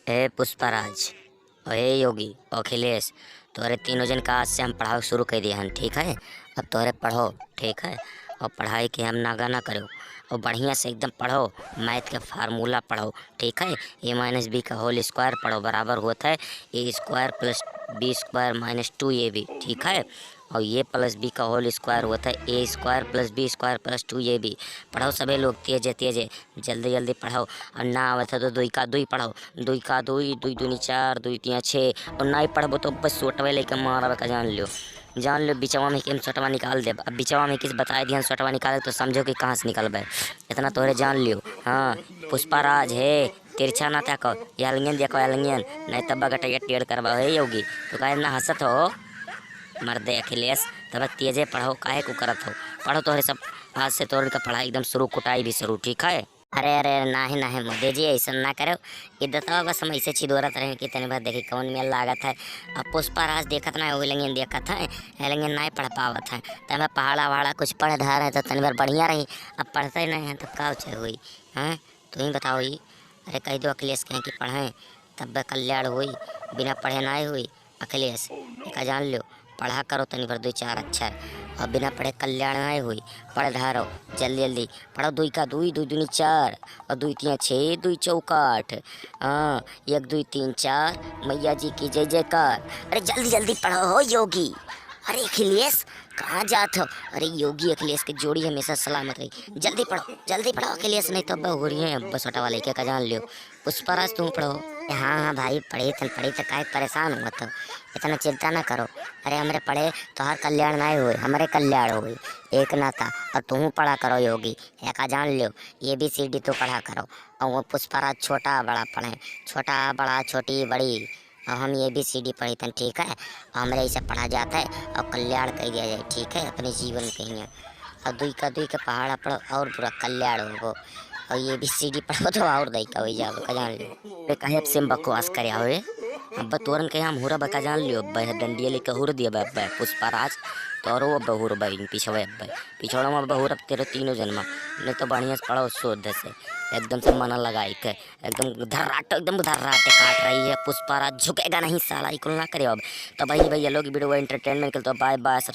ए पुष्पाराज और ए योगी अखिलेश, तोहरे तीनों जन का आज से हम पढ़ाई शुरू कर दिए हन, ठीक है। अब तोहरे पढ़ो, ठीक है। और पढ़ाई के हम नागा ना करो और बढ़िया से एकदम पढ़ो, मैथ के फार्मूला पढ़ो, ठीक है। ए माइनस बी का होल स्क्वायर पढ़ो, बराबर होता है A square plus B square minus two A B, ठीक है। और ये प्लस बी का होल स्क्वायर होता है A square plus B square plus two A B. पढ़ो सभी लोग, तेज तेज जल्दी जल्दी पढ़ो। और ना आवत है तो दुई का दुई पढ़ो, दुई का दुई, दुई दूनी चार, दुई तिया छः। और ना ही पढ़बो तो बस सोटवे लेके मारब का जान लियो, जान लो बिचवा में के सोटवा निकाल देब। अब बिचवा में किस बताए दिहन सोटवा निकाले तो समझो कि कहाँ से निकलबे, इतना तोहरे जान लियो। हाँ पुष्पाराज है, तिरछा ना ताको, यालंगन देखो यालंगन, नहीं तब बगटैया टेढ़ करवा हे योगी। तो काहे ना हंसत हो मर्दे अखिलेश, तब तेजे पढ़ो, काहे को करत हो, पढ़ो तोहरे सब। आज से तोहरे का पढ़ाई एकदम शुरू, कुटाई भी शुरू, ठीक है। अरे अरे नाही नाही मोदी जी, ऐसा ना करो। ये बताओ बस हम ऐसे छिदोरत रहे कि तनी बार देखी कौन मेल लागत है। अब पुष्पाराज देखत ना वही लंगिन देखत है, ए लंगिन नहीं पढ़ पावत है। तब पहाड़ा वहाड़ा कुछ पढ़ धार है तो तनी बार बढ़िया रही, अब पढ़ते ही नहीं है तब का उचे हुई हैं, तुम ही बताओ ही। अरे कह दो अखिलेश कहें कि पढ़ें तब कल्याण हुई, बिना पढ़े ना हुई। अखिलेश एक जान लो, पढ़ा करो तनी भर दो चार अक्षर, और बिना पढ़े कल्याण नहीं हुई। पढ़ धारो जल्दी जल्दी पढ़ो, दुई का दुई, दुई दूनी चार, और दुई तिया छः, दुई चौकाठ, हाँ एक दुई तीन चार, मैया जी की जय जयकार। अरे जल्दी जल्दी पढ़ो हो योगी। अरे अखिलेश कहाँ जात हो? अरे योगी अखिलेश की जोड़ी हमेशा सलामत रही। जल्दी पढ़ो अखिलेश, नहीं तो अब हो रही है बस हटा वाले का जान लियो। पुष्पाराज तुम पढ़ो। हाँ हाँ भाई पढ़ी तन पढ़ी तो काहे परेशान हुआ तो, इतना चिंता ना करो। अरे हमरे पढ़े तो हर कल्याण नहीं हुए, हमारे कल्याण हुए एक ना था। और तुम पढ़ा करो योगी, एका जान लियो ये बी सी डी तो पढ़ा करो। और वो पुष्पाराज छोटा बड़ा पढ़े, छोटा बड़ा छोटी बड़ी, और हम ये बी सी डी पढ़ी तन, ठीक है। और हमारे ऐसे पढ़ा जाता है और कल्याण कह दिया जाए, ठीक है, अपने जीवन के ही। और दुई का पहाड़ा पढ़ो और पूरा कल्याण हो। और ये बी सी डी पढ़ो तो और दई का हो जाओ का जान लियो। कहे अब सेम बकवास करे आवे, अब तोरन के हम हुरा बका जान लियो। अब डंडिया लेके हुर दिया अब पुष्पाराज तोरो अब हुर बहिन पिछवे अब पिछड़ो में बहुर अब तेरे तीनों जन्मा। नहीं तो बढ़िया से पढ़ो शुद्ध से एकदम से मना लगाई के एकदम धर्राटे, एकदम धर्राटे काट रही है पुष्पाराज, झुकेगा नहीं साला, इकुल ना करे अब। तो भाई भैया लोग वीडियो एंटरटेनमेंट के तो बाय बाय सब।